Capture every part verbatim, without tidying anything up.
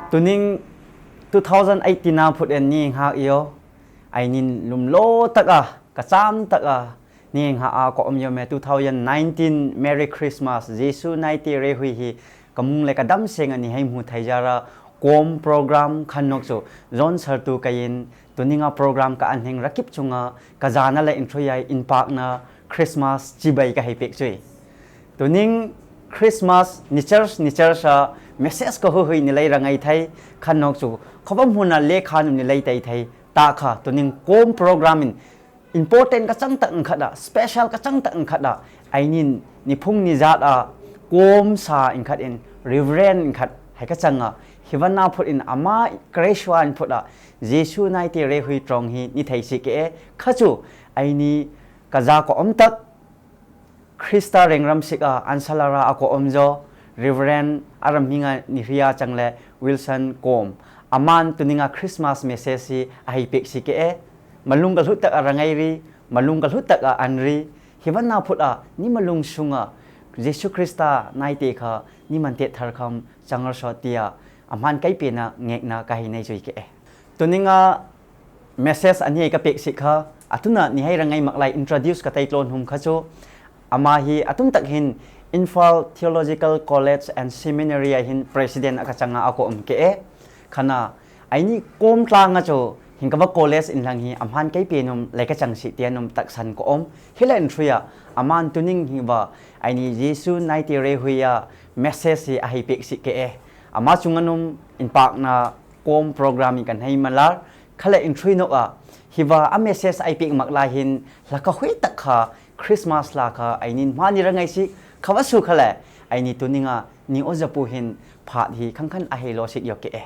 Tuning two thousand eighteen a phut en ni hak io. Ainin lumlo tak a, kacham tak a, ni hak a ka om io me two thousand nineteen Merry Christmas, Jesu naite rehui hi ka mung le ka damseng a ni hei mu thei jara, kom program khan nok chu, zon sar tu ka in, tuning a program ka an heng rakip chunga, ka zana le inthroi ai inpakna, Christmas chibai ka hei pek chu i. Tuning Christmas ni church ni church a message ka huihui ni lei ra ngai thei, khan nok chu, khovah hmun a lekha num ni lei tei thei, ta kha, tuning kom program in important ka chang tak ang khat a, special ka chang tak ang khat a, ainin ni phung ni zat a, kom sa ang khat in, Reverend ang khat, hei ka chang a, hiva na phut in ama Kreshua ang phut a, Jesu naite rehui trong hi ni thei si ke e, kha chu, aini ka za ka om tak, Krista rengram sik a, Ansalara a ka om zo, Reverend aram hing a ni hria chang le, Wilson Kom. Aman tuning a Christmas message hi a hei pek si ke e, malung ka hlut tak a ra ngai ri, malung ka hlut tak a an ri, hiva na phut a, ni malung sung a, Jesu Krista naite kha, ni man te thar kham, chang ar sot tia, aman kai pe na ngek na ka hei nei chu i ke e. Tuning a message a ni ei ka pek si kha, a tun a ni hei ra ngai mak lai introduce ka tei tlon hum kha chu, ama hi a tun tak hin Imphal Theological College and Seminary a hin president a ka chang a a ka om ke e. Khan a, aini kom tlang a chu, hing ka va college in lang hi, aman kai pe num, lei ka chang si tia num tak san ka om, hila inthroi a, aman tuning hi va, aini Jesu naite rehui a, message hi a hei pek si ke e. Ama chunga num inpakna kom program i kan hei malar, kha le inthroi nok a, hiva a message a ei pek mak lai hin, hla ka hui tak kha, Christmas hla kha, ainin hmani ra ngai si, kha va su kha le, aini tuning a, ni ozapu hin, phat hi khang khan a hei lo si io ke e.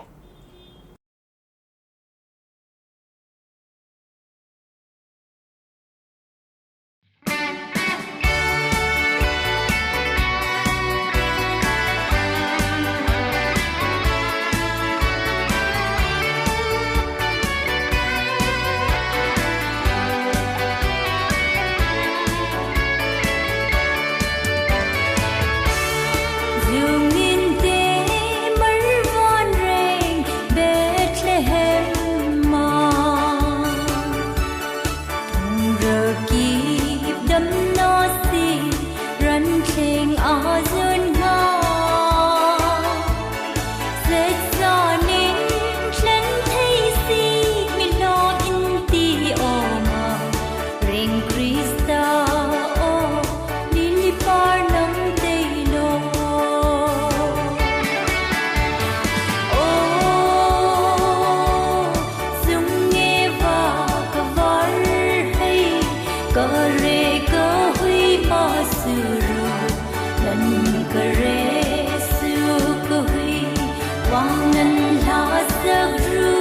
Zungin te marvan reng Bethlehem ma. Rakip damna si ran thleng a zun nga. Sek sa nin tlen thei si mi lo in ti o ma. Reng Krista o, lili par nang dei lo. O, zung e va ka var hei, ka re ka hui ma suru, nan ka re su ka hui, wang nan la sak ru.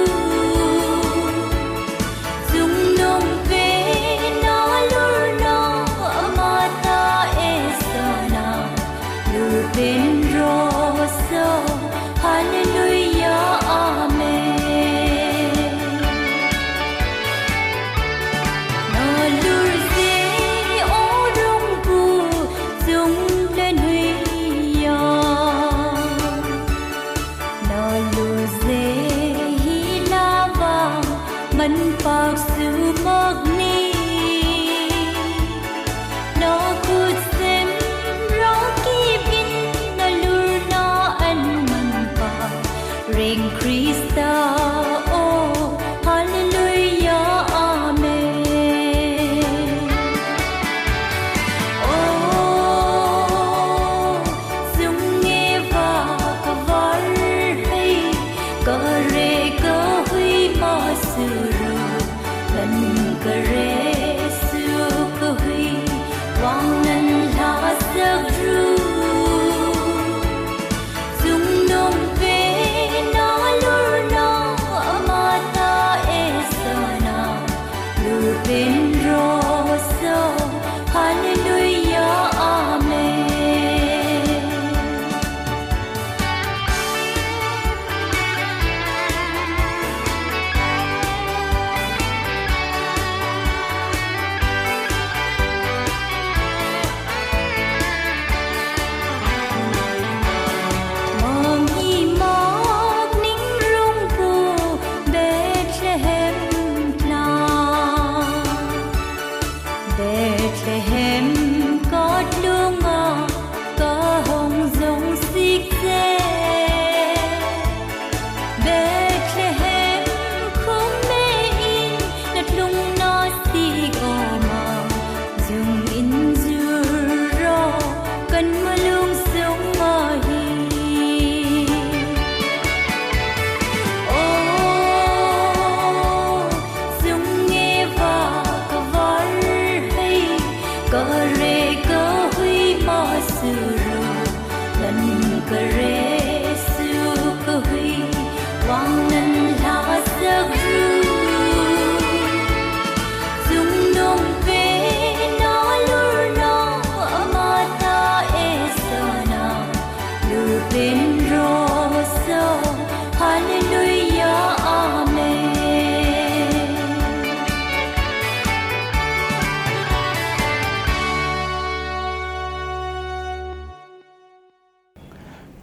Zungnong pe na lurna amata e sana, lur pen ro so, haleluya, amen. Na lur ze o rong pu, zung le nuiya. Na lur ze hi la vang, man pak su mak ni. Na kut sem ra kipin, na lurna an man pak. Reng Krista o, haleluya, amen. O, zung e va ka var hei, ka re ka hui ma suru, nan ka re su ka hui, wang nan la sak ru. Zungnong pe na lurna amata e sana, lur pen ro so, haleluya, amen.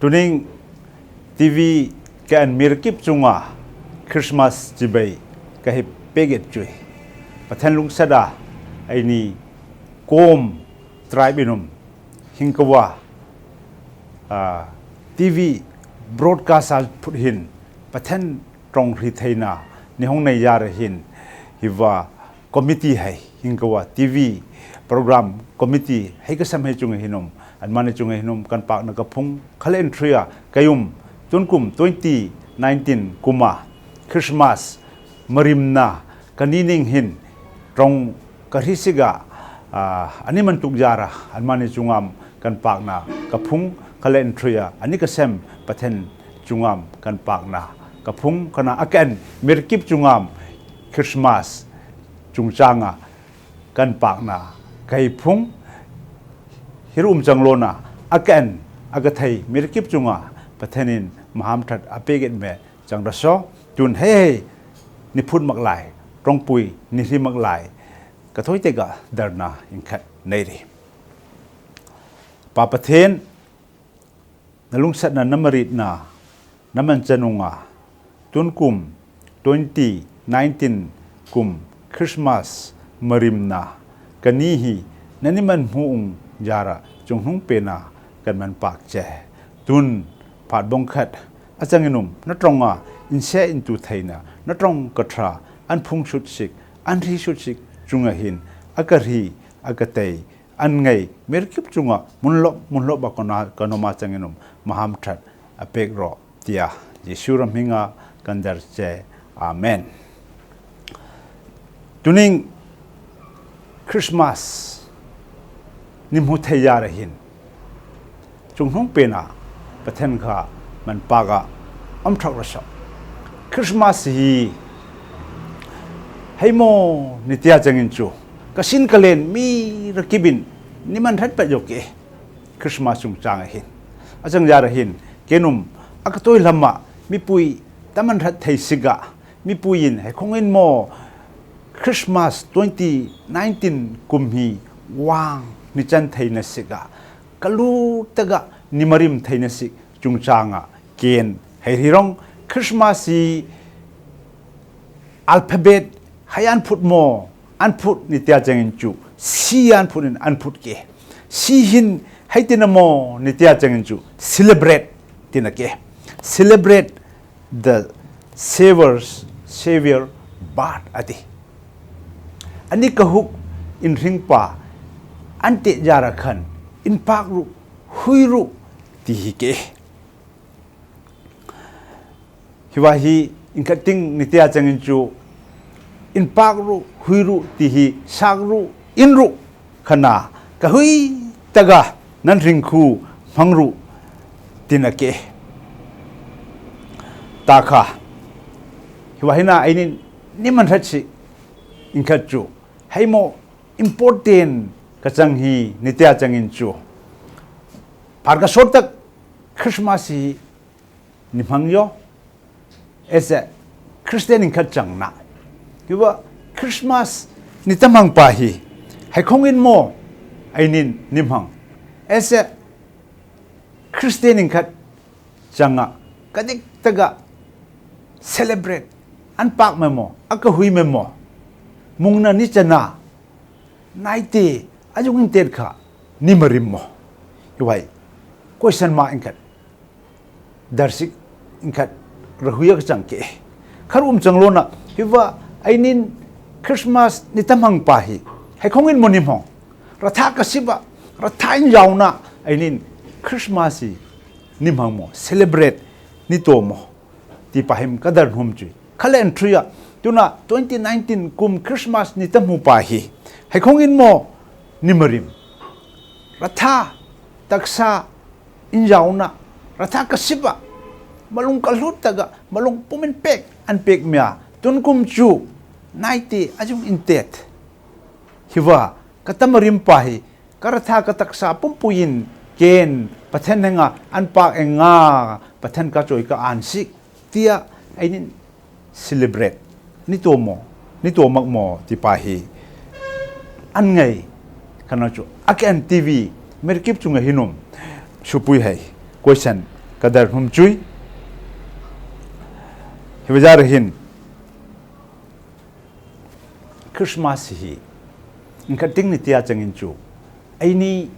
Tuning TV ka en mirkip chunga Christmas chibai ka hi pek et chu i. Pathen lungset a eini Kom tribe in um hingkava, ah, TV broadcast a phut hin Pathen trong hri theina nei hong nei jara hin hiva committee hai hingkava TV program committee hai ka sem hai chunga hin um, anmani chunga hin um kan pakna ka phung. Kha le en thria kei um tun kum twenty nineteen kum a Christmas marimna ka ni ning hin trong ka hri sik a, ah, ani man tuk jara anmani chunga kan pakna ka phung. Kha le en thria ani ka sem Pathen chunga kan pakna ka phung. Kha na a ka en mirkip chunga Christmas chungchang a kan pakna ka hi phung. Hi ruom chang lona a ka en a ka thei mirkip chunga Pathen in mahamthat a pek et me chang da so. Tun hei hei ni phut mak lai, tongpui ni hli mak lai, ka thoi te ka darna ing khat nei ri. Pa Pathen, na lungsetna, na maritna, na man chanunga tun kum twenty nineteen kum Christmas marimna ka ni hi na ni man hmu ung jara chungnung pena kan man pak che. Tun phat bong khat a chang in um na tronga inse intu theina, na trong ka tha an phung sut sik, an hri sut sik chunga hin a ka hri, a ka tei, an ngai mirkip chunga mun lop mun lop a ka na, ka noma chang in um mahamthat a pek ro tia Jisu ram hminga kan dar che. Amen. Tuning Christmas ni hmu thei jara hin chungnung pena Pathen kha man pak a om thak ra so. Christmas hi hei mo ni tia chang in chu ka sin ka len mi ra kip in ni man hrat pa jo ke. Christmas chungchang a hin a chang jara hin kei in um a ka toi lam a mipui ta man hrat thei sik a, mipui in hei khong in mo Christmas twenty nineteen kum hi wang ni chan theina sik a, ka lu tak a ni marim theina sik chungchang a kei in hei hri rong. Christmas hi alphabet hai an phut mo, an phut ni tia chang in chu C an phut in an phut ke. C hin hei tina mo ni tia chang in chu celebrate tina ke. Celebrate the Savior's, Savior birth a ti. Ani ka huk in hring pa an te jara khan in pak ru, hui ru ti hi ke. Hiva hi in khat ting ni tia chang in chu in pak ru, hui ru ti hi sak ru, in ru kha na ka hui tak a nan hring khu hmang ru tina ke. Ta kha hiva hi na ei nin ni man hrat si in khat chu hei mo important ka chang hi ni tia chang in chu phat ka sot tak Christmas hi ni hmang jo. Ese Christian in khat chang na hiva Christmas ni ta hmang pa hi hei khong in mo ei nin ni hmang. Ese Christian in khat chang a ka dik tak a celebrate an pak me mo, a ka hui me mo, mungna ni chana nai te a jung in tet kha ni marim mo. Hiva hi question ma in khat dar sik in khat ra hui a ka chang ke. Kha ruom chang lona hiva ei nin Christmas ni ta hmang pa hi hei khong in mo ni hmang. Ra tha ka sip a ra tha in jao na ei nin Christmas hi ni hmang mo, celebrate ni to mo ti pa him ka dar hum chu i. Kha le en thria tuna twenty nineteen kum Christmas ni ta hmu pa hi hei khong in mo ni marim. Ra tha taksa injaona, ratha kasip a, malung kalhut tak a, malung pumin pek an pek mia, tun kum chu, naite a jung intet. Hiva, ka tamarim pa hi, ka ratha ka taksa pumpuiin, ken, Pathen henga an pak e nga, Pathen ka choi ka an sik, tia, ainin celebrate. Ni to mo, ni to mak mo, ti pa hi. An ngai, kano chu, a ke an T V, merkip chunga hin um, supui hai, question, ka dar hum chui. Hiva jar hin, Christmas hi, ingka ting ni tia changin chu, aini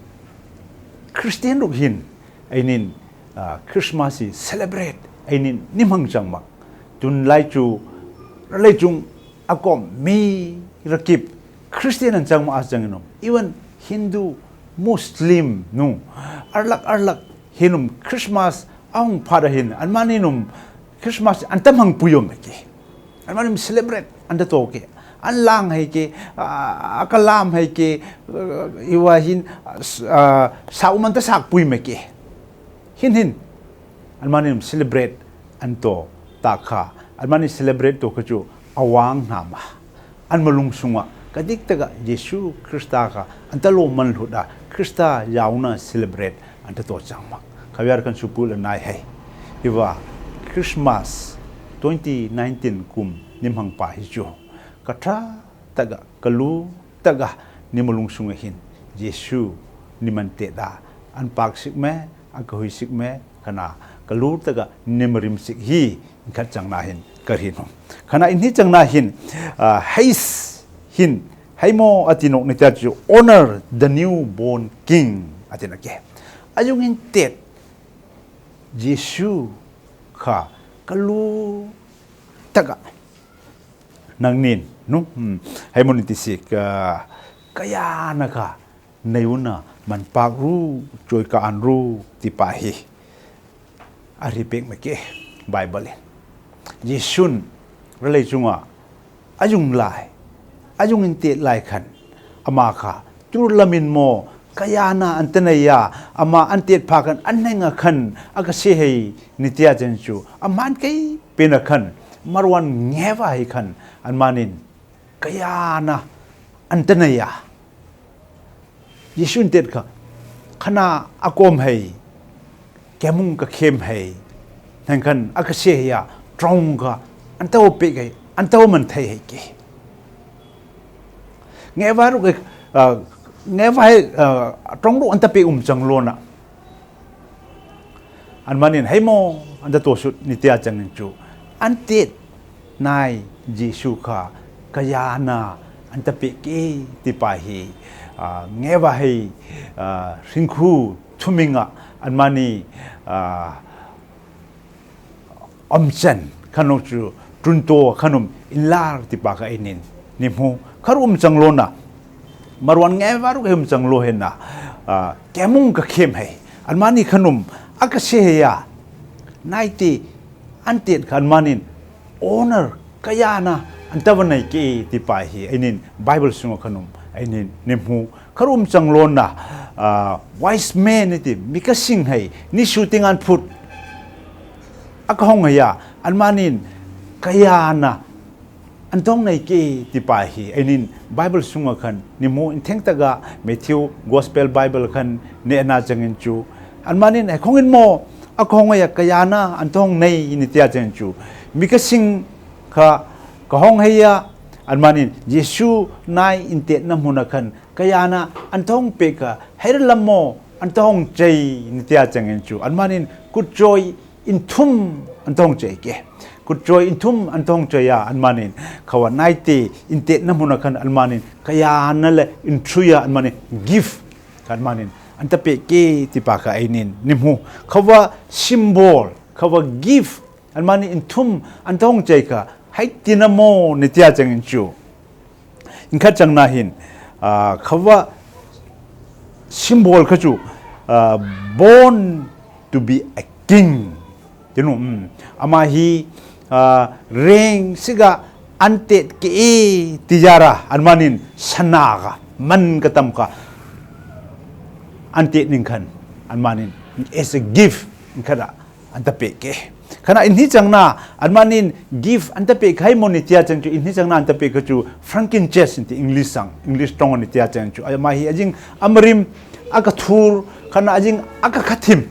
Christian ruok hin, ainin, ah, Christmas hi celebrate, ainin nimhang chang mak. Tun lai chu, ralei chung, a kom mi rakip, Christian an chang mak a changin um. Even Hindu, Muslim, nu, arlak, arlak, hin um Christmas, a hung phat a hin, anmanin um Christmas an tamhang pui um ke. Anmanin um celebrate an ta to ke. An lang hai ke, a, a ka lam hai ke, a, iwa hin, a, s-, a, sa um an ta sak pui me ke. Hin hin. Anmanin um celebrate an to ta kha. Anmanin celebrate to kha chu a wang na ma. An malung sunga. Ka dik tak a Jesu Krista kha. An ta lo man lhut a. Krista jaona celebrate. An ta to chang mak. Ka wiar kan supui la nai hai. Iwa Christmas twenty nineteen kum nimhang pa hi chu. Ka tha tak a, ka lu tak a, ni malung sunga hin. Jesu ni man te da. An pak sik me, an ka hui sik me, kana ka lu tak a, ni marim sik hi, khat chang na hin, ka hin hom. Kana in hi chang na hin, ah, hais hin, hai mo a ti nok ni ta chu, honor the newborn king, a ti na ke. A jung in tet, Jesu kha, ka lu tak a, nang nin, nu? Hmm. Hai mo ni ti sik, ah, ka jaona kha, nei u na, man pak ru, choi ka an ru, ti pa hi. A ri pek me ke, Bible in. Jesun, ralei chunga, a jung lai, a jung in tet lai khan, ama kha, tur lamin mo, ka jaona an ta nei a, ama an tet pha khan, an nei nga khan, a ka se hai, ni tia chen chu, a man kei, pe na khan, marwan nge va hai khan, anmanin, ka jaona, an ta nei a. Jesun tet kha, khana a kom hai, kemung ka khem hai, nang khan a ka se hai a, trong kha, an tau pe kai, an tau man thei hai ke. Nge va ru ke, ah, nge va hai, ah, trong ru an ta pe um chang lo na. Anmanin hai mo, an ta to sut ni tia chang chu. An tet nai Jesu kha ka jaona an ta pe ke ti pa hi, ah, nge va hai, ah, hringkhu thuminga anmani, ah, om chen khanum chu tun to khanum inlar ti pa ka inin. Ni mu kharum chang lo na. Marwan nge va ru kharum chang lo hena. Ah, kemung ka khem hai. Anmani khanum a ka se hai a. Nai ti an tet kha anmanin honor ka jaona an ta va nei ke ti pa hi. Ainin Bible sunga khanum. Ainin ni mu kharum chang lo na, ah, wise men ni ti, mi ka sing hai, ni su ting an phut. A ka hong hai a, anmanin, ka jaona, an tong nei ke ti pa hi, ainin, Bible sunga khan, ni mu in theng tak a, Matthew Gospel Bible khan, ne na changin chu. Anmanin, hai khong in mo, a ka hong hai a, ka jaona, an tong nei ni tia changin chu. Mi ka sing kha, ka hong hai a, anmanin, Jesu nai in tet na muna khan, ka jaona an tong pe ka, hai lam mo, an tong chei ni tia changin chu. Anmanin kutchoi in thum an tong chei ke. Kutchoi in thum an tong chei a, anmanin khawa nai te in tet na muna khan anmanin ka jaona le in three a, anmanin gift. Kha anmanin an ta pe ke ti pa ka ainin ni mu. Khawa symbol, khawa gift, anmanin in thum an tong chei ka, hai ti na mo ni tia changin chu. In khat chang na hin, ah, khawa symbol kha chu, ah, born to be a king. Ti nu, mm. Ama hi, ah, reng sik a an tet ke e ti jara, anmanin sana ka, man ka tam ka. An tet ning khan, Anmanin, as a gift, ingkada, anta pek ke. Kana inhi changna, anmanin gift anta pek hai mo ne tia chang chu, inhi changna anta pek ka chu, frankincense inti English sang, English tong ne tia chang chu. Ama hi ajing amarim, akathur, kana ajing akakhathim.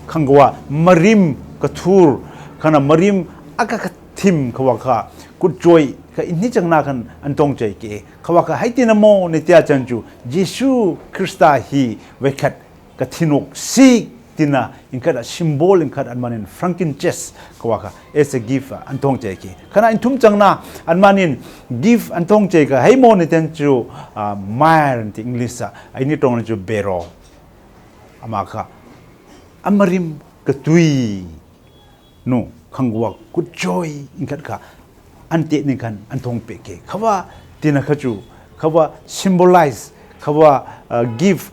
Khangwa marim kathur, kana marim akakhathim khawa kha, kutchoi, ka inhi changna khan antong chai ke. Khawa kha hai tina mo ne tia chang chu, Jisu Krista hi, vekhat, ka thinuk sik tina, ingkada symbol ingkada anmanin frankincense khawa kha, as a gift a, antong chai ke. Kana inthum changna, anmanin gift antong chai ka, hai mo ne ten chu, ah, myrrh inti English a, aini tong ne chu beryl. Ama kha, amarim katui. Nu, khangwa kutchoi, ingkhat kha, ante ne khan, antong pek ke. Khawa, tina kha chu, khawa symbolize, khawa, ah, gift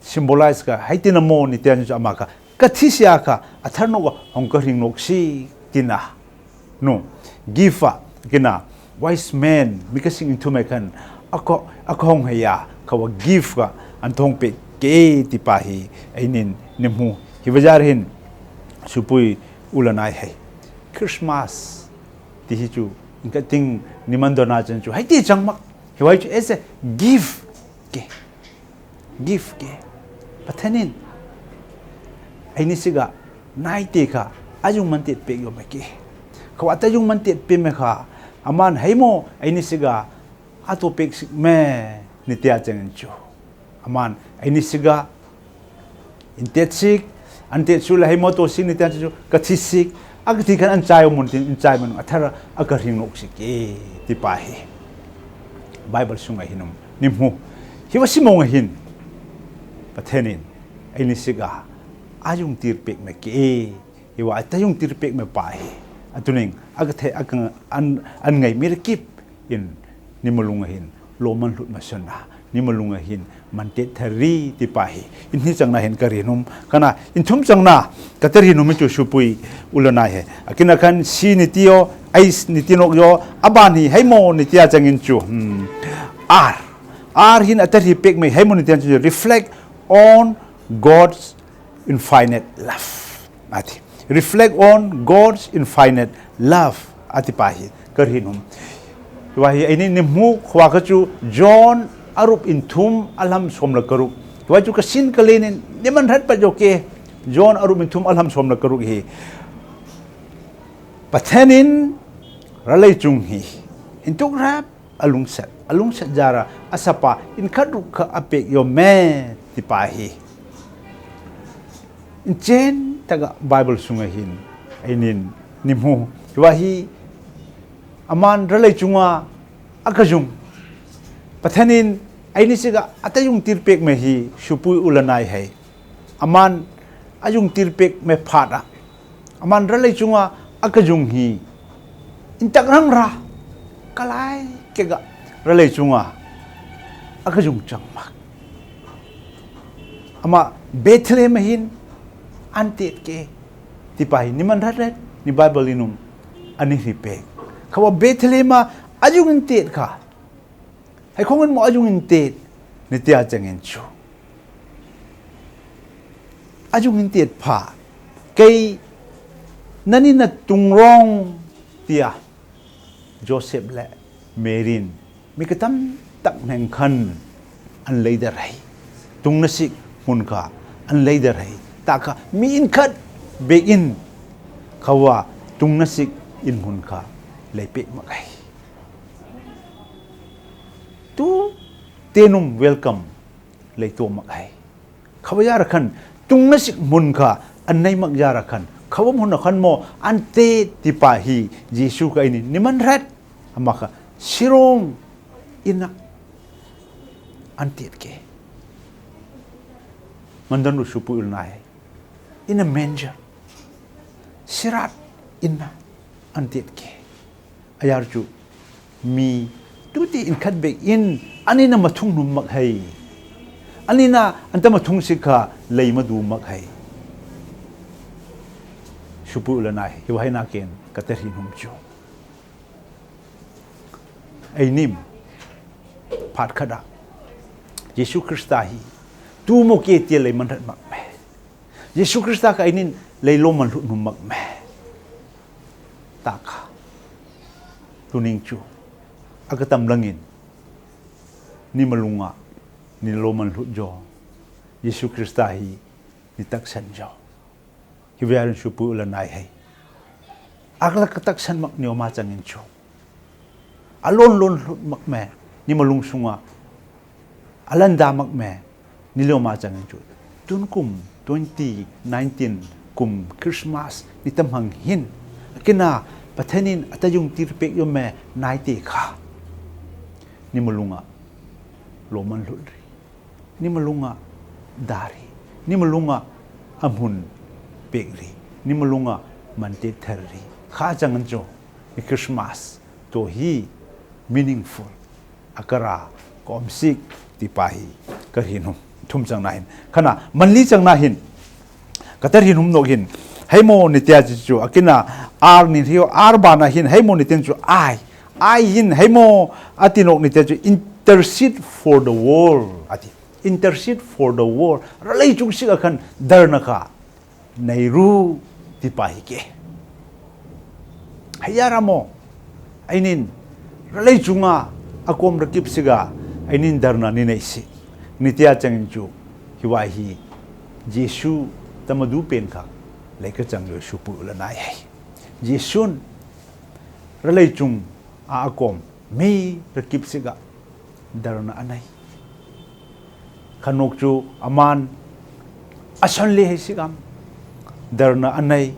symbolize ka, hai tina mo ne tia chu ama kha, ka thisia kha, athar nok a, hong ka hring nok sik tina. Nu, gift a, kina, wise man, mi kasing inthum e khan, ako, ako hong haya, khawa gift ka, antong pek ke tipa hi, ainin, ne hmu, hi bajar hin, supui, u la nai hai. Christmas. Ti hi chu, ingka ting ni man dona chang chu. Hai ti chang mak. Hi wai chu as a gift ke. Gift ke. Pathenin. Aini siga. Nai te kha. Ayung man tet pek yo me ke. Khawa ta yung man tet pe me kha. Aman hai mo. Aini siga. Ato pek sik me. Ni tia chang chu. Aman, aini siga, intet sik, antet su la hai mo to sik ni tia chu, ka thi sik, a ka thi khan an chai o mun tin, an chai man, athara, a ka hring nok sik, e, tipa hi. Bible sunga hin um, ni hmu. Hiwa simong hin, Pathenin, aini siga, ayung tir pek me ke, e, hiwa, ata yung tir pek me pa hi. Atuning, a ka the, a ka an, an ngai mi ra kip, in, ni malunga hin, lo man hlut ma sona, ni malunga hin, man tet thari tipa hi. Inhi changna hin ka ri num, kana, inthum changna, ka ta ri num chu supui, u la nai hai. Akina khan si ni ti yo, ais ni ti nok yo, aban hi, hai mo ni tia chang in chu. Hmm. Ar. Ar hin a ta ri pek me, hai mo ni tia chu, reflect on God's infinite love. Ati. Reflect on God's infinite love. Ati pa hi. Ka ri num. Hiwa hi, aini ni hmu, khawa ka chu, John, arup inthum, alham som la ka ruk. Hiwa chu ka sin ka le nin, ni man hrat pa jo ke. John, arup inthum, alham som la ka ruk hi. Pathenin, ra lei chung hi. Intuk rap, a lungset, a lungset jara, a sapa, in khat ruk kha a pek yo me, tipa hi. In chen taka Bible sunga hin, ainin, ni hmu, hiwa hi, aman ra lei chunga, a ka jung. Pathenin, aini siga, ata yung tir pek me hi, supui u la nai hai. Aman, a yung tir pek me phat a. Aman ra lei chunga a ka jung hi. Intak rang ra. Ka lai ke ga ra lei chunga a ka jung chang mak. Ama Bethlehem hin an tet ke. Tipa hi ni man rat rat ni Bible inum ani ri pek. Khawa Bethlehem a jung in tet ka. Hai khong in mo a jung in tet, ni tia chang in chu. A jung in tet pha. Kei nani na tung rong tia. Joseph le Mary in. Mi ka tam tak neng khan an lei der hai. Tung na sik mun kha an lei der hai. Ta kha mi in khat bek in khawa tung na sik in mun kha lei pek mak hai. Tu tenum welcome lei to mak hai. Khawa yara khan tung na sik mun kha an nei mak yara khan. Khawa mun khan mo an te tipa hi Jisu ka ini ni man rat ama kha sirong ina an tet ke. Mandan ru supu ul nai. Ina manger. Sirat ina an tet ke. Ayar chu mi tuti in khat bek in anina mathung num mak hai. Anina anta mathung sik kha lei madu mak hai. Supu ul nai, hiwa hai na ken ka ta ri num chu. Ei nim, phat khat a. Jisu Krista hi, tu mo ke tia lei man rat mak me. Jesu Khrista ka ainin lei loman lhut hum mak me. Taka. Tuning chu. Aka tamlangin. Ni malunga. Ni loman lhut jo. Jesu Khrista hi. Ni taksan jo. Hiwia rin supu la nai hei. Akla ka taksan mak ni oma changin chu. Alon lon lhut mak me. Ni malung sunga. Alanda mak me. Ni loma changin chu. Tun kum twenty nineteen kum Christmas ni tamhang hin. Kina Pathenin ata jung tir pek yo me nai te kha. Ni malunga. Loman lhut ri. Ni malunga dari. Ni malunga amhun pek ri. Ni malunga mante ther ri. Kha chang ancho. Ni Christmas. To hi meaningful. Akara. Komsik. Tipa hi. Kari nu. Thum chang na hin. Kana. Manli chang na hin. Katar hin hum nok hin. Hei mo ni tia chu chu. Akina. Ar ni rio. Ar ba na hin. Hei mo ni ten chu. Ai. Ai hin. Hei mo. Ati nok ni tia chu. Intercede for the world. Ati. Intercede for the world. Ralei chung sik akhan darna ka. Nei ru tipa hi ke. Haya ramo. Ainin. Ralei chunga. Akom rakip siga. Ainin darna ni nei si. Ni tia changin chu. Hiwa hi. Jesu tamadu pen ka. Lei ka chang yo supu la nai hei. Jesun. Ralei chung. A akom. Mi rakip siga. Darna anai. Khanuk chu aman. Asan le hei sigam. Darna anai.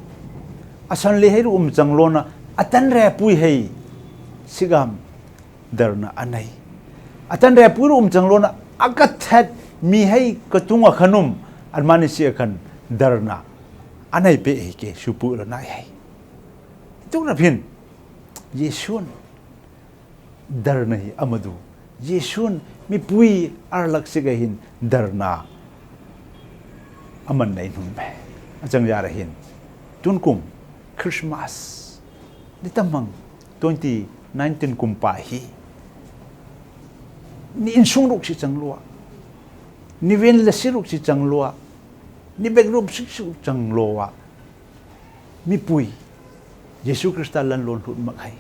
Asan le hei ru um chang lona. Atan re pui hei. Sigam. Darna anai. Atan re pui ru um chang lona. Akathet mi hei katung akhanum. Anmani si akhan. Darna. Anai pe hei ke. Supu la nai hei. Tung na phin. Jesun. Darna hi amadu. Jesun mipui arlak siga hin darna. Aman nei nun be. Achang yara hin. Tunkum Christmas. Ni tamang twenty nineteen kum pa hi. Ni insung ruk si chang lua. Ni wen la si ruk si chang lua. Ni bek ruk si si ruk chang lua. Mipui. Jesu Krista lan lon hlut mak hai.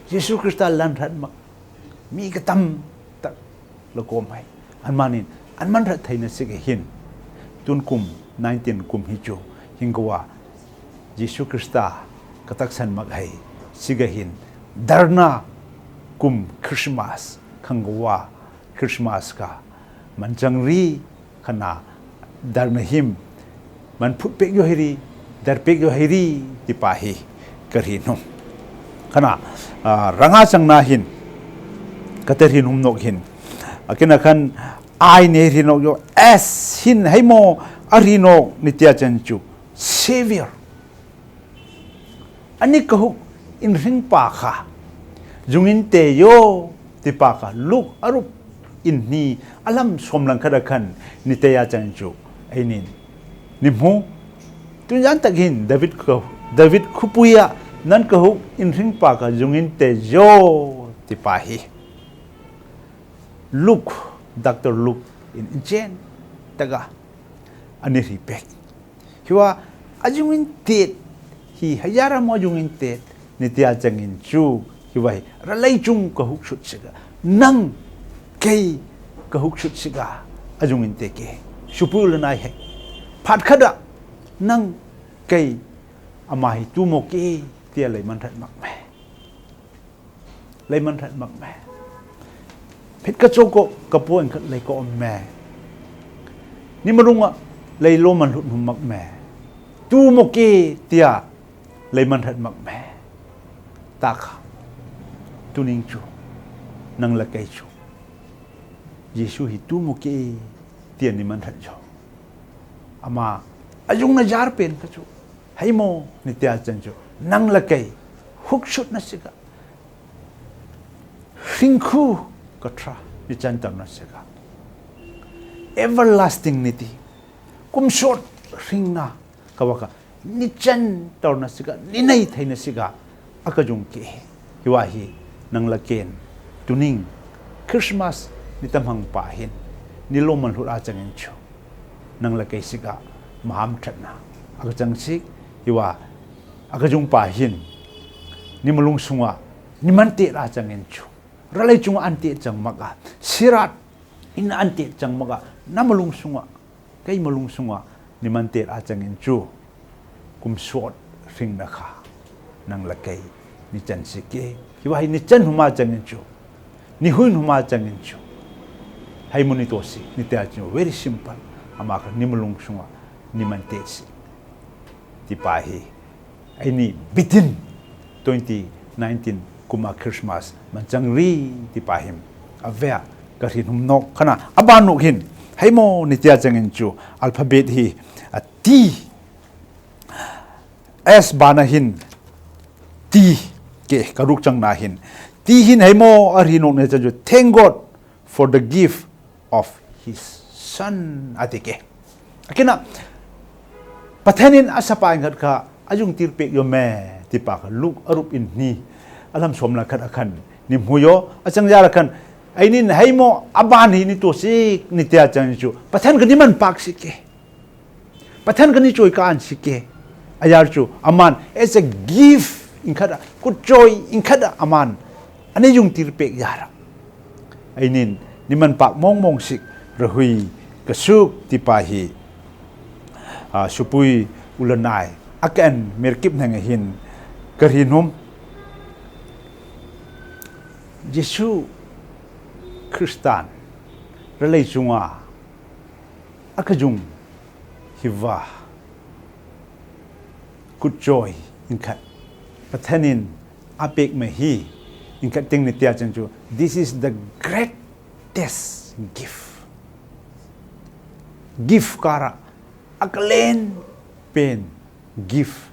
Jesu Krista lan hrat mak. Mi katam tak lakom hai. Anmanin. Anman hrat thai na siga hin. Tun kum nineteen kum hi chu. Hinggawa. Jesu Krista kataksan mak hai. Siga hin. Darna kum Christmas. Khanggawa. Christmas ka. Manchang ri. Kana darna him man phut pek yo hiri, dar pek yo hiri, tipa hi kari nu. Kana, ah, ranga chang na hin, katar hin hum nok hin. Akina khan, ai ne hiri nok yo, es hin, hei mo, ari nok, ni tia chan chu. Savior. Ani kahuk inring pa kha. Jungin te yo tipa kha Luk arup inhi alam somlang khat akhan ni te ya chang chu. Ainin. Ni mu. Tun yan tak hin David ka, David khupuya nan kahuk inring pa kha jungin te yo tipa hi. Luk, Doctor Luk in inchen taga ani ri pek. Hiwa, a jungin tet. Hi, hayara mo a jungin tet. Ni tia changin chu. Hiwa hi, ralai chung kahuk sut siga. Nang kei kahuk sut siga. A jungin te ke. Supu la nai he. Phat khada. Nang kei ama hi tu mo ke. Tia lai man rat mak me. Lai man hrat mak me. Phet ka cho ko ka po en khat lai ko om me. Ni ma rung a lai lo man hlut hum mak me. Tu mo ke tia lai man hrat mak me. Ta kha. Tuning chu. Nang la kei chu. Jisu hi tu mo ke tia ni man hrat jo. Ama a jung na jar pen ka chu. Hai mo ni tia chan chu. Nang la kei. Huk sut na sika. Hring khu ka tra ni chan tar na siga. Everlasting ni ti. Kum sot hring na ka waka ni chan tar na siga, ni nai thai na siga. A ka jung ke. Hiwa hi nang la ken. Tuning Christmas ni tam hang pa hin. Ni lo man hlut a chang en chu. Nang la kei siga. mahamthatna a ka chang sik, hiva a ka jung pa hin ni malung sunga ni mantet a chang in chu, ralai chunga antet chang mak a, Sirat in antet chang mak a, na malung sunga, kei malung sunga ni mantet a chang in chu, kum sot hringna kha nang le kei ni chan sik e. Hiva hi ni chan huma chang in chu, ni huin huma chang in chu, haimo ni to sik ni tia chang chu very simple. Ama kha ni malung sunga ni mantet sik. Tipa hi, eini bitin twenty nineteen kuma Christmas man chang ri tipa him, avea ka hrinhum nok kha na, a ban nok hin, haimo ni tia chang in chu, alphabet hi, a T, S bana hin, T, ke, ka ruk chang na hin, T hin haimo a hri nok ni chang chu, thank God for the gift of his son, a ti ke. A kina, Pathen in a sapa ing khat kha a jung tir pek io me, tipa kha Luk a rup in ni, a lam som la khat a khan ni hmu io, a chang ja la khan, eini haimo a ban hi ni to sik ni tia chang chu, Pathen kha ni man pak sik e. Pathen kha ni choi ka an sik e. A yar chu, aman, as a gift ing khat a, kut choi ing khat a, aman, a ni jung tir pek yar a. Eini, ni man pak mong mong sik, rahui ka suk tipa hi, a, Supui Ulanai, a ka en, mer kip neng hin, ka hrinhum, Jisu Kristan, ralai chunga, a ka jung hiva kut choi ing khat, Pathen in a pek me hi, ing khat ting ni tia chang chu, this is the greatest gift. Gift kara a ka len pen gift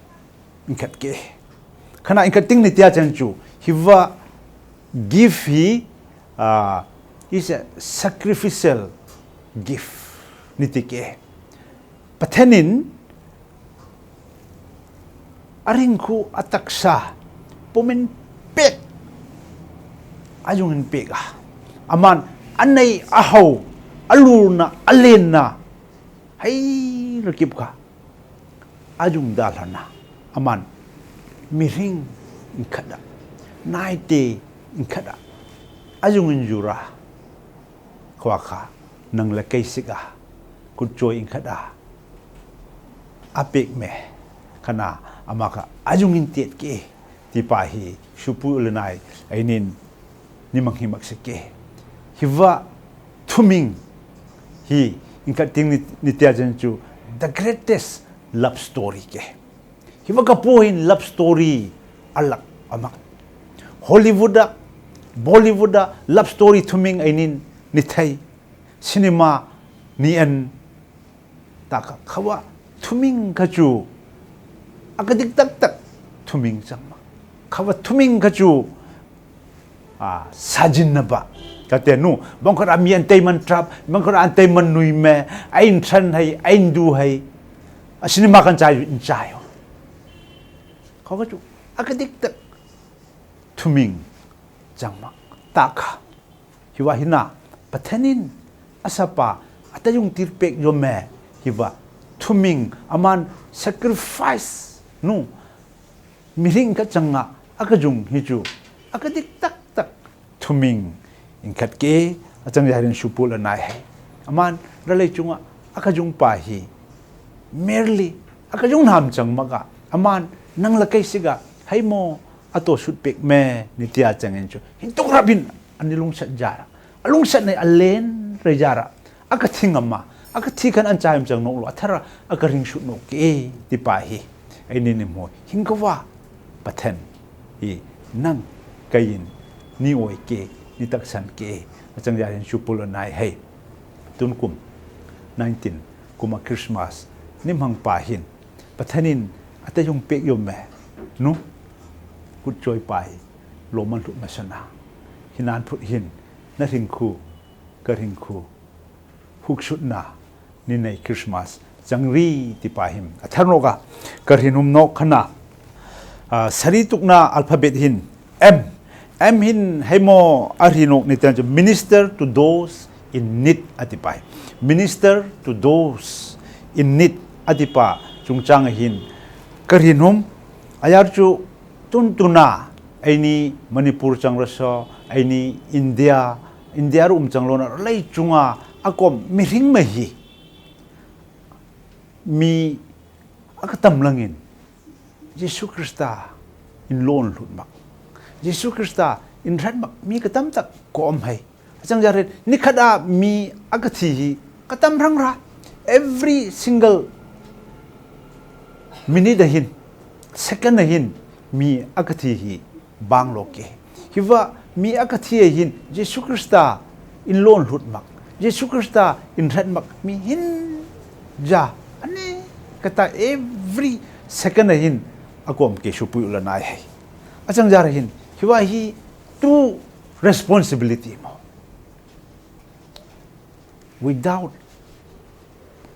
ing khat ke. Kha na ing khat ting ni tia chang chu, hiva gift hi, a, is a sacrificial gift ni ti ke. Pathen in a ringkhu a taksa pumin pek, a jung in pek a. Aman a nei a hau, a lurna, a lenna, hai rakip kha a jung dalhana, aman mihring ing khat a, naite ing khat a, a jung in jur a, khawa kha nang le kei sik a kut choi ing khat a, a pek me, kha na, ama kha a jung in tet ke. Tipa hi, Supui Ulanai, eini ni mang hi mak sik ke. Hiva thuming hi, ing khat ting ni, ni tia chang chu, the greatest love story ke. Hiva ka pu hin love story a lak a mak. Hollywood a, Bollywood a, love story thuming eini ni thei. Cinema ni en, ta kha, khawa thuming kha chu, a ka dik tak tak thuming chang mak. Khawa thuming kha chu, a, sajin na ba. Ka te nu, bang kha ra mi an tei man trap, bang kha ra an tei man nui me, a in tran hai, a in du hai. A cinema kan chai, in chai. Khawa chu, a ka dik tak thuming chang mak. Ta kha. Hiva hi na, Pathen in a sapa a ta jung tir pek io me, hiva thuming, aman sacrifice nu, mihring khat changa a ka jung hi chu, a ka dik tak tak thuming ing khat ke, a chang ja rin Supui Ulanai hai. Aman ralai chunga a ka jung pa hi, merely a ka jung nam chang mak a, aman nang le kei sik a, haimo a to sut pek me ni tia chang in chu, hin tuk rap in a ni lungsat ja ra. A lungsat nei a len rei ja ra. A ka thi ngam a, a ka thi khan an chai am chang nok lo, a thara a ka ring sut nok ke, tipa hi. Eini ni hmu, hin khawa Pathen hi, nang, kei in ni oi ke, ni taksan ke, a chang ja rin Supui Ulanai hai. Tun kum nineteen kuma Christmas ni mang pa hin, Pathen in a ta jung pek io me, nu, kut choi pa hi, lo man lut masana. Hinan phut hin, na ringkhu, ka ringkhu, huksutna ni nei Christmas chang ri tipa him. A thar noka, ka hrinhum nok kha na, a, sari tukna alphabet hin, M. M hin haimo a hri nok ni tia chang chu, minister to those in need a tipa hi. Minister to those in need. a tipa chungchang a hin ka rinum. A yar chu tuntuna, eini Manipur chang ra saw, eini India, India ruom chang lona lei chunga a kawm mihring mai hi mi a ka tam langin Jesu Krista in lon lhut mak, Jesu Krista in hrat mak mi ka tam tak kawm hai. A chang jar hin ni khat a mi a ka thi hi ka tam rang ra. Every single minute a hin, second a hin mi a ka thi hi bang lo ke. Hi va mi a ka thi a hin Jesu Krista in lon lhut mak, Jesu Krista in hrat mak mi hin ja, a ne ka ta every second a hin a kawm ke supui u la nai hai. A chang jar hin hi va hi tu responsibility maw. Without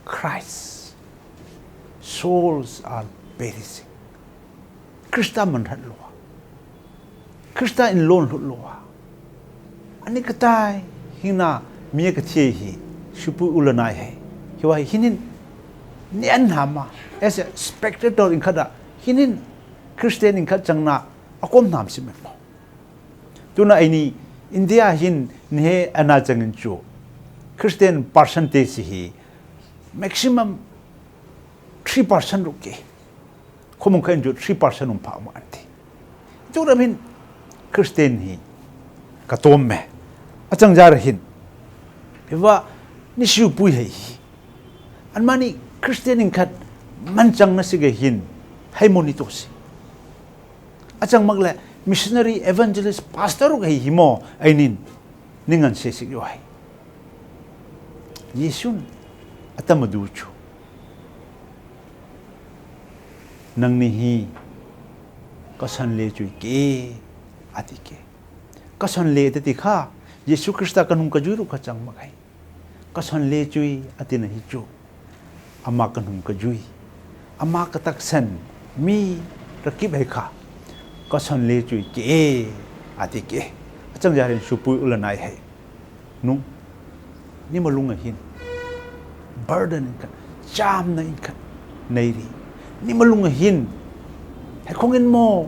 Christ, souls are perishing. Krista man hrat lo a, Krista in lon lhut lo a, a ne ka ta hina mi a ka thi hi supui u la nai hai. Hi va hi hinin ni an hama, as a spectator in khat a, hinin Christian in khat chang na a kawm nam si me maw. Tuna eini India hin ni he a na chang in chu Christian percentage hi maximum three percent ru ke. Khomong kha in chu three percent um pha ma an ti. Chu ram hin Christian hi ka tawm me. A chang jar hin hi va ni supui hai hi. An mani Christian in khat man chang na si ga hin hai mo ni to si. A chang mak le missionary, evangelist, pastor ga hi hi maw, ainin ni ngan se sik yo hai. Jesun a tam a du chu, nangni hi ka san le chu i ke, a ti ke. Ka san le te ti kha Jesu Krista ka nung ka jui ru ka chang mak hai. Ka san le chu i a ti na hi chu, ama ka nung ka jui, ama ka taksan mi ra kip hai kha, ka san le chu i ke, a ti ke. A chang jar hin supui u la nai hai. Nu, ni malung a hin burden in khat, chamna in khat nei ri. Ni malung a hin hai khong in maw,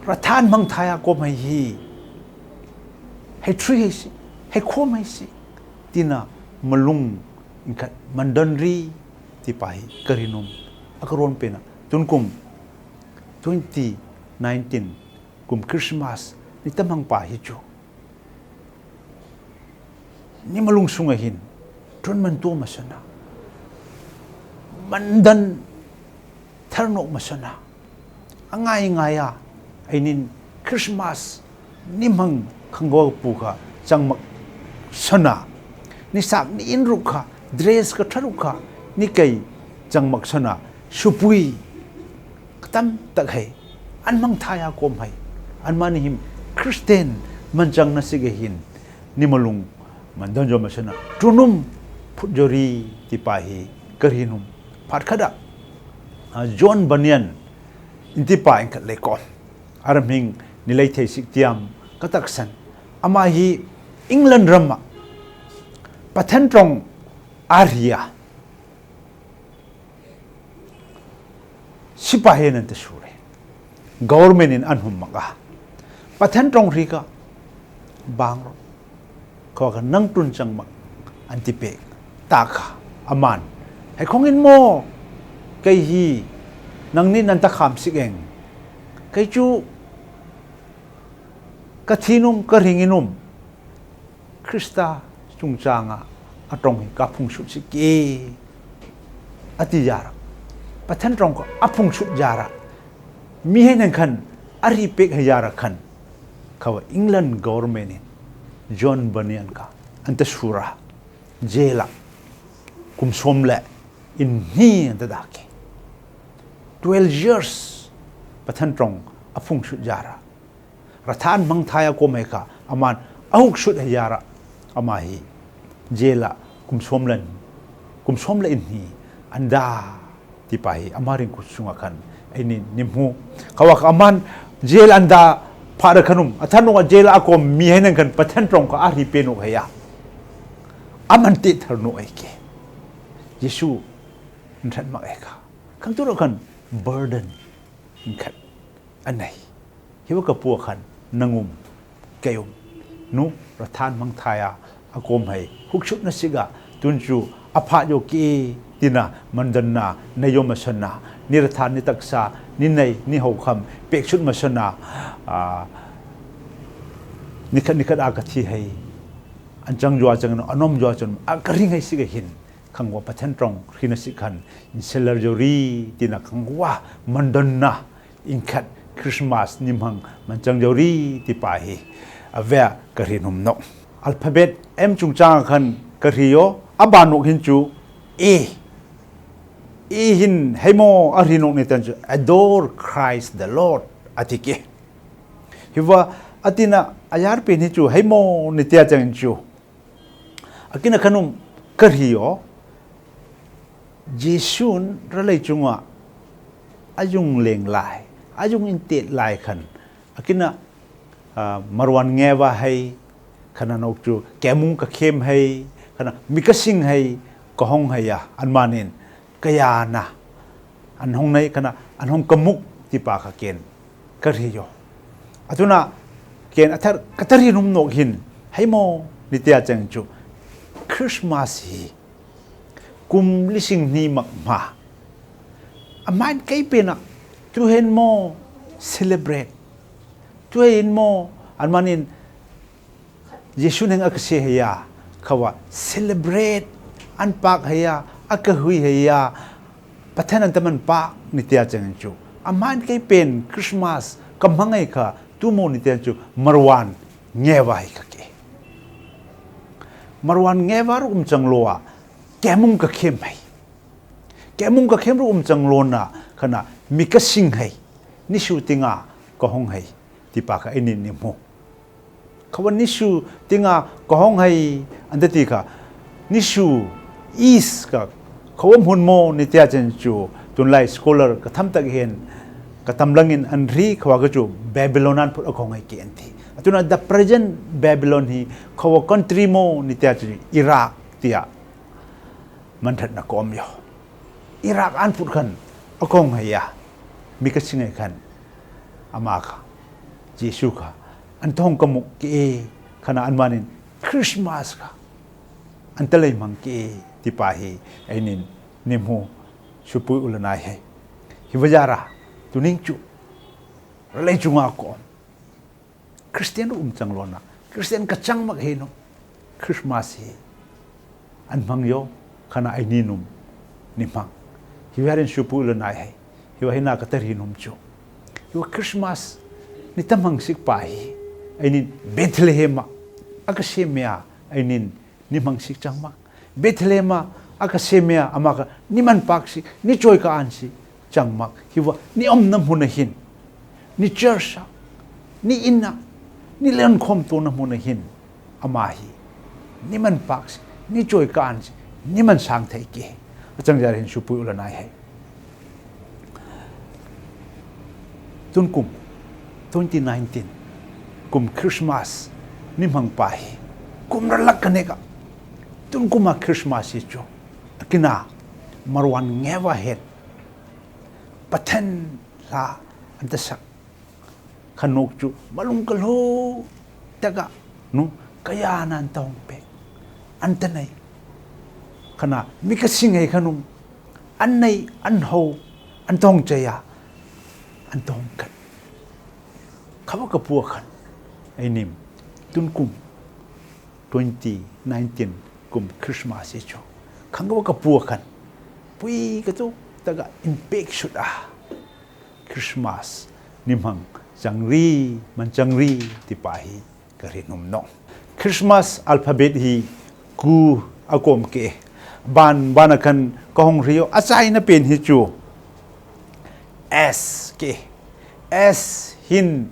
ra than mang thai a kawm hai hi. Hai three hai si, hai khom hai si. Tina malung in khat man dan ri ti pa hi ka rinum. A ka ron pena tun kum twenty nineteen kum Christmas ni tamang pa hi chu. Ni malung sunga hin tun man tu ma sana, man dan thar nok ma sana. A ngai ngai a, ainin Christmas ni mang khanggo pu kha chang mak sana. Ni sak ni in ruk kha, dress ka thar ruk kha, ni kai chang mak sana. Supui ka tam tak hai, an mang thai a kawm hai. An mani hin Christian man chang na si ga hin ni malung man dan jo ma sana. Tunum phut jo ri ti pa hi ka rinum. Phat khat a, a, John Bunyan in ti pa in khat le ko. A ram hing ni lai thei sik tiam ka taksan. Ama hi England ram a Pathen trong a ri a. Sipai hen an ta sure. Government in an hum mak a. Pathen trong ri ka bang ro. Kho ka nang tun chang mak an ti pek. Ta kha aman, hai khong in maw, kei hi nangni nan ta kham sik eng. Kei chu ka thin um, ka ring in um. Krista chungchang a a trong hi ka phung sut sik e, a ti jara. Pathen trong ka a phung sut jara. Mi hai nang khan a ri pek hai jara khan, khawa England government in John Bunyan ka an ta sura, jail a kum som le in hni an ta dak e. Twelve years Pathen trong a phung sut jara. Ra than mang thai a kawm hai kha aman a huk sut hai jara. Ama hi jail a kum som le, kum som le in hni an da ti pa hi ama ring kut sunga khan eini ni hmu. Khawa kha aman jail an da pha da khan um, a than nung a jail a kawm mi hai nang khan Pathen trong ka a ri pe nung hai a. Aman te thar nung ai ke. Jesu Nthad mak e ka. Khang tu ro khan burden. Ngat. Anai. Hiwa ka pua khan nangum. Keium. Nu, rathan mang thaya. A kom hai. Huk sut na siga. Tun chu. A pha yo ki. Tina. Mandon na. Na yo ma son na. Ni rathan ni taksa. Ni nei. Ni hau kham. Pek sut ma son na. A, ni khat ni khat a ka thi hai. An chang yo a chang no. An om yo a chang. A ka ring hai siga hin. Khang wa Pathen trong, hri na si khan, in seler yo ri, tina khang wa, mandon na, in khat, Christmas, nimhang, man chang yo ri, ti pa hi, a vea, ka hri num no. Alphabet, M chung chang khan, ka hri yo, a ba nok hin chu, E. E hin, hei mo, a hri nok ni tan chu, adore Christ the Lord, a ti ke. Hiwa, a tina, a yar pen hi chu, hei mo, ni tia chang chu. A kina khanum ka hri yo, Jisun ralei chunga a yung leng lai, a yung intet lai khan. A kina, a, marwan ngewa hai, khana nok chu, kemung ka khem hai, khana mi ka sing hai, ka hong hai a, an manin. Kaya na. An hong nei kana, an hong kamuk tipa ka ken. Ka hri yo. Atuna ken athar, ka thar hi num nok hin. Hai mo, ni tia chang chu. Christmas hi. Kum lising ni mak ma. A main kai pena. Tu hen mo celebrate. Tu hen mo, an manin Jisu neng a ka se hia, khawa celebrate an pak hia, a ka hui hia, Pathen an taman pak ni tia chang chu. A main kai pen Christmas, ka mangai kha, tu mo ni tia chu, marwan ngewa hi ka ke. Marwan ngewa ru um chang loa, kemung ka khem hai. Kemung ka khem ru um chang lona, khana mi ka sing hai. Ni su tinga, ka hong hai. Tipa ka inin ni mu. Khawa ni su tinga ka hong hai anda ti ka. Ni su is ka khawa mun mo ni tia chang chu. Tunlai scholar ka tham tak hen. Ka tam langin an hri khawa ka chu Babylon an phut a ka hong hai ki an ti. Atuna the present Babylon hi khawa country mo ni tia chu Iraq tia. Man that na kom yo. Iraq an phut khan, a ka hong hai a, mi ka sing hai khan, ama ka, Jisu ka, an tong ka muk ke, khana an manin, Christmas ka, an talai mang ke, tipa hi, ainin, ni mu, supui ula nai hai. Hiwa yara, tuning chu, ralei chunga ko. Christian ru um chang lona. Christian ka chang mak he no. Christmas he. An mang yo, khana ai ni num. Ni mang. Hiwa rin supu lona he. Hiwa hina ka thar hi num chu. Hiwa Christmas. Ni ta mang sik pa he. Ai ni Bethlehem a. A ka semia. Ai ni Ni mang sik chang mak. Bethlehem a, a ka semia, ama ka, ni man pak sik, ni choi ka an sik, chang mak. Hiwa, ni om na mun a hin. Ni church a, ni in a, ni len khom to na mun a hin. Ama hi. Ni man pak sik, ni choi ka an sik, ni man sang thei ke. A chang jar hin supu ula nai hai. Tun kum, twenty nineteen, kum Christmas, ni mang pa hi. Kum ralak ka ne ka. Tun kum a Christmas hi chu. Kina, marwan ngewa het. Pathen la, an ta sak. Khanuk chu, malung ka lo, taka, nu, kaya na an ta hong pe. An ta nai. Khana, mi ka sing hai khanum. An nai, an ho, an tong chaya, an tong khat. Khawa ka pua khan, ai nim, tun kum, twenty nineteen kum Christmas e chu. Khang khawa ka pua khan, pui ka tu, taka in pek sut a. Christmas, ni mang, chang ri, man chang ri, ti pa hi. Ka hri num no. Christmas alphabet hi ku a kom ke. Ban, ban a khan ka hong hri o, a chai na pen hi chu. S ke. S hin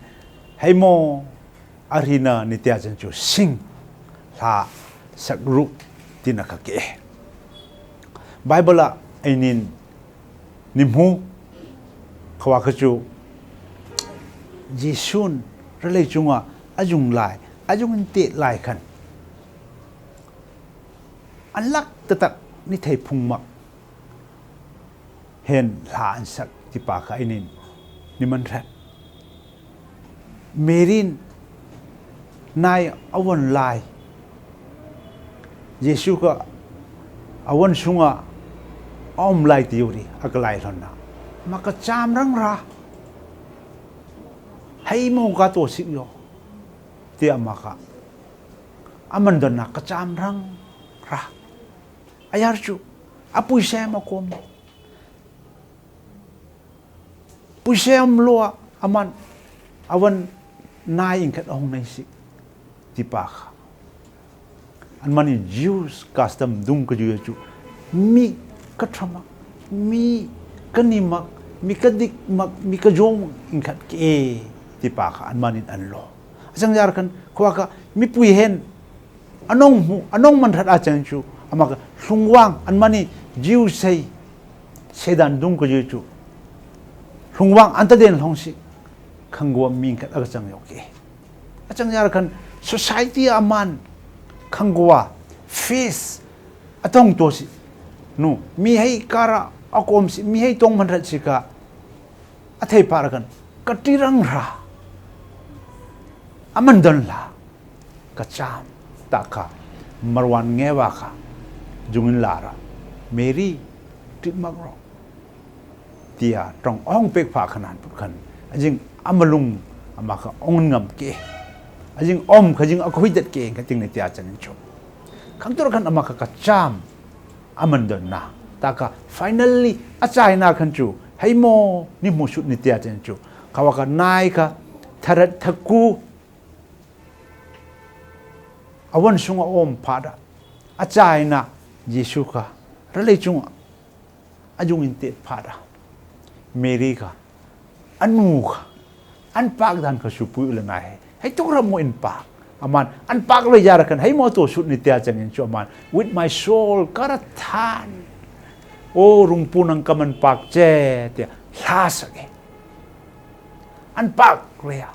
hai mo a hri na ni tia chan chu sing. Hla sak ru ti na ka ke. Bible a ai nin Ni mu, khawa ka chu, Jisun, ralei chunga, a yung lai, a yung inte lai khan. An lak tatak ni thei phung mak. hen lha an sak tipa kha ei nin ni manhrat. Mary in nai a won lai, Jesu kha a won sunga a om lai ti uri a ka lai hlonna, ama ka cham rang ra. Hei mo ka to sik yo, tia ama kha a man donna ka cham rang ra. A yar chu a puisa em a kom, puisa em lo a aman a won nai ingkat a hong nai sik tipa kha. Anmani Jews custom dung ka ju ya chu mi ka thamak, mi ka nimak, mi ka dikmak, mi ka jong ingkat ke tipa kha anmanin an lo. A chang yar khan khawa kha mi pui hen a nong mu, a nong manhrat a chang chu ama kha hlungwang, anmani Jews hei sedan dung ka ju chu hlungwang an ta den hlong si khangwa mi ingkat a ka chang yo ke. A chang yar khan society a man khangwa face a tong to si nu, mi hei kara a kom si, mi hei tong manhrat si kha a thei pa ra khan ka ti rang ra. A man don la ka cham ta kha Marwan ngewa kha jungin la ra, Mary, titmak ro, tia trong ong pek pha khanan put khan a jing a malung ama kha ong ngam ke. A jing om kha jing a khuidet ke ka ting ni tia chang in chu. Khang tur khan ama kha ka cham a man don na ta kha finally a chai na khan chu hei mo ni mu sut ni tia chang in chu. Khawa kha nai kha tharat thaku a won sunga om pha da. A chai na Jesu kha ra lei chunga a jungin tet pha da. Mary kha a nu kha an pak dan kha supui u la nai he. Hei tuk ra mo in pak. Aman an pak lo yar khan hei mo to sut ni tia chang in chu aman with my soul ka ra than. O rungpu nang ka man pak che tia lha sak e. An pak lo ya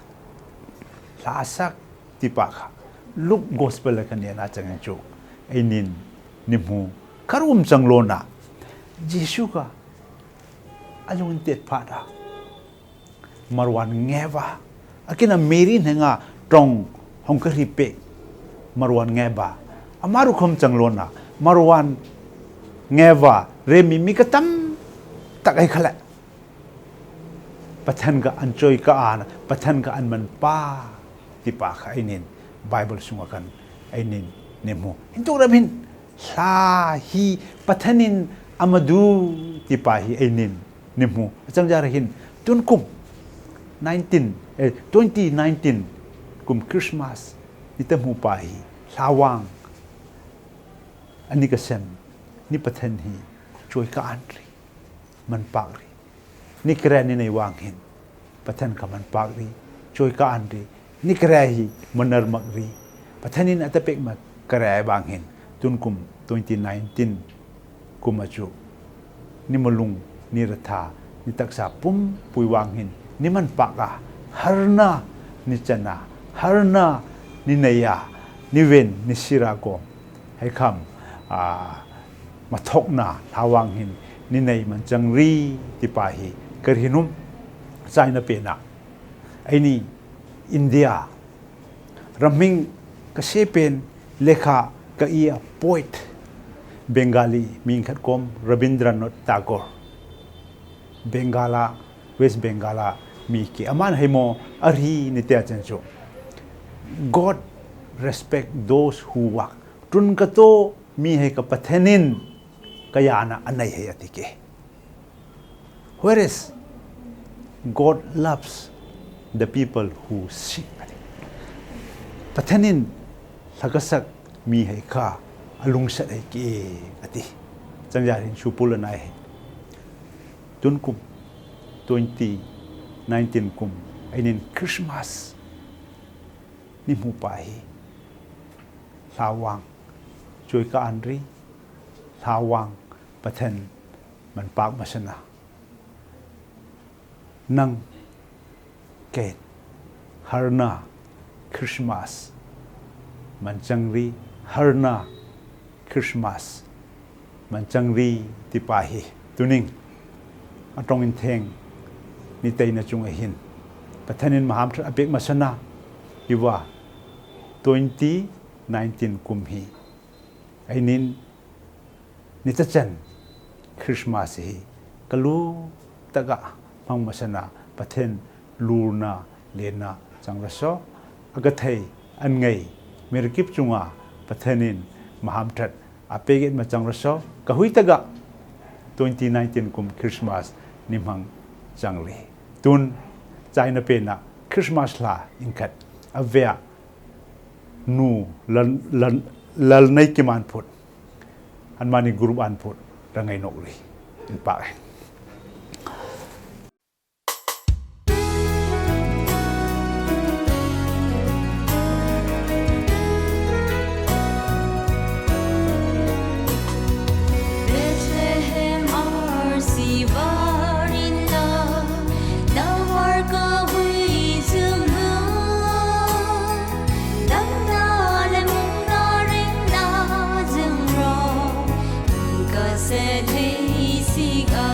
lha sak tipa kha Luke gospel la khan ya na chang in chu ei nin ni mu kha rum chang lo na Jesu kha a jungin tet pha da. Marwan ngewa a kina Mary hnenga trong hong ka ri pek Marwan ngewa ama ru khom chang lo na Marwan ngewa re mi mi ka tam tak ei kha le. Pathen kha an choi ka an, Pathen kha an man pa tipa kha ei nin Bible sunga khan ei nin ni mu. Hin tuk ram hin lha hi Pathen in a ma du tipa hi ei nin ni mu. A chang yar hin tun kum nineteen, eh, twenty nineteen kum Christmas ni ta mu pa hi lha wang a ni ka sem ni Pathen hi choi ka an ri, man pak ri. Ni kre ni nei wang hin Pathen kha man pak ri, choi ka an ri. Ni kre hi manar mak ri. Pathen in a ta pek ma kre wang hin tun kum twenty nineteen kum a chu ni malung ni ratha ni taksa pumpui wang hin ni man pak a harna ni chana harna ni nei a ni wen ni sira ko hei kham a mathokna lha wang hin ni nei man chang ri tipa hi ka ri hin um. Chai na pe na ei ni India ramhing ka se pen lekha ka i a poet Bengali mi khat kom Rabindranath Tagore. Bengala, West Bengala mi ke aman hei mo a ri ni tia chang chu God respect those who work. Tun ka to mi hei kha Pathen in ka yana a nei hei a ti ke. Whereas God loves the people who seek. Pathen in lha ka sak mi hei kha a lungset hei ke a ti. Chang yar hin supui u la nai hei. Tun kum twenty nineteen kum ei nin Christmas ni mu pa hi lha wang choi ka an ri, lha wang Pathen man pak masa na. Nang ken harna Christmas man chang ri, harna Christmas man chang ri tipa hi tuning a tlong intheng ni teina chunga hin Pathenin ma hamthat a pek masana, iva twenty nineteen kum hi. Ainin ni tachan Christmas hi. Ka lu taka hmang masana Pathen lurna lena chang ra so, a ka thei an ngai, mi rakip chunga Pathenin ma hamthat a pek et ma chang ra so, ka hui taka twenty nineteen kum Christmas ni hmang chang le. Tun, chaina pena Christmas la in khat a vea nu lal, lal, lal nei ki man phut, an mani group an phut, ra ngai nok le. In pa. Bethlehem arsi varin la, dawar ka hui zung hu. Damna le mungna rengna zung ro, ka se thei sik a.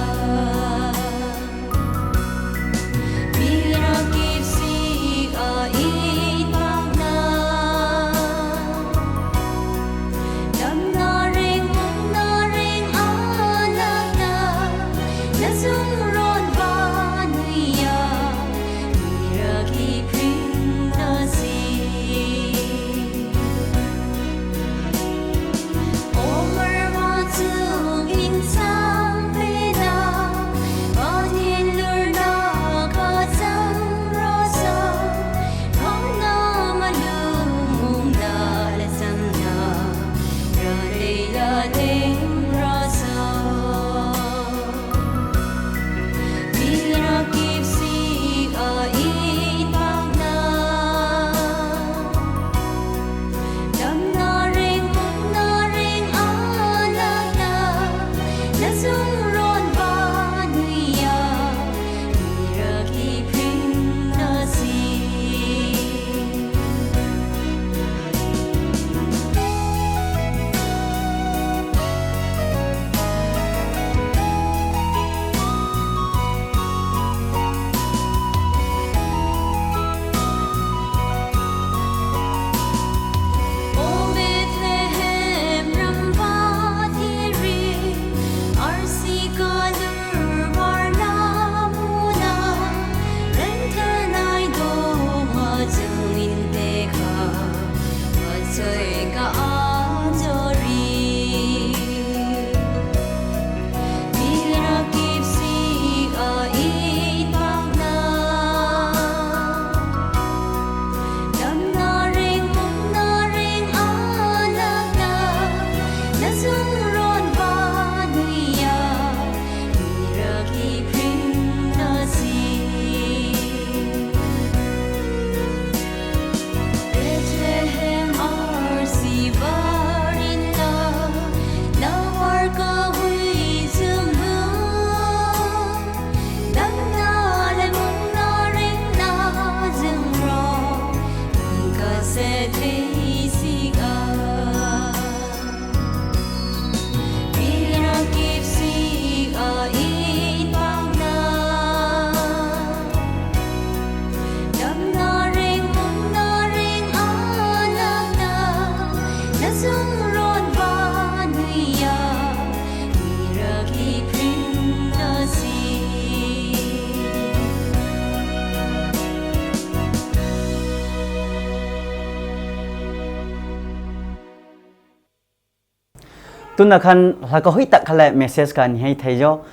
Tun nakhan la ka hoi tak kha le message ka nihai thei jo.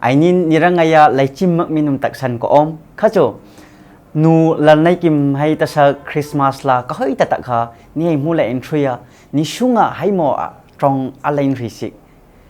Ainin nirangaya laichim mak minum taksan ko om. Kha chu, nu Lalnaikim hai tasak Christmas la ka hoi tak tak kha nihai mu le intruya, nisunga haimo a trong a le intruisik.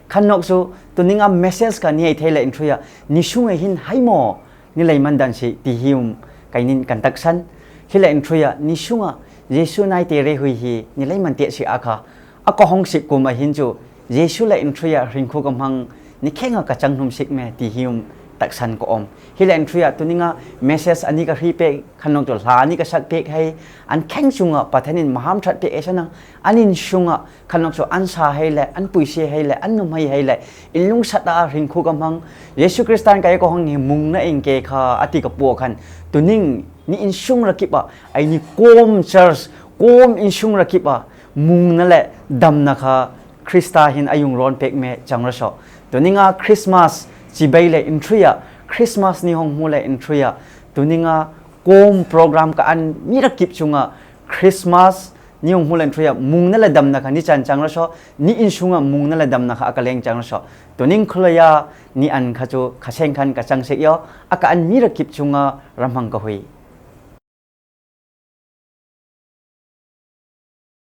Khan nok chu, tuning a message ka nihai thei le intruya, nisunga hin haimo ni lei man dan si ti hi um, kainin kan taksan. Hi le intruya, nisunga Jesu naite rehui hi ni lei man te si a kha, a ka hong sik kum a hin chu, Jesu le intruya hringkhu ka hmang, ni khenga ka chang hnum sik me ti hi um, taksan ka om. Hileh inthruia tuninga message a ni ka hri pek, khanlok chu hla a ni ka sak pek hei, an kheng chunga Pathen in mahamthat pek ei sanang, an insunga khanlok chu an sa hei leh, an puise hei leh, an numhai hei leh, inlungsat a hringkhu ka mang, Jesu Khrista in ka e ko hang hi mungna ing ke kha a ti ka puak khan, tuning ni insung ra kip a, ei ni kom church, kom insung ra kip a, mungna leh damna kha Khrista hin a yungron pek me chang ra so. Tuninga Christmas chibai leh inthruia, Christmas ni hung hmu leh inthruia, tuninga kom program ka an mi ra kip chunga Christmas ni hung hmu leh inthruia, mungna leh damna kha ni chan chang ra so, ni insunga mungna leh damna kha a ka leng chang ra so. Tuning khuleia ni an kha chu kha seng khan ka chang sek io, a ka an mi ra kip chunga ramhang ka hui.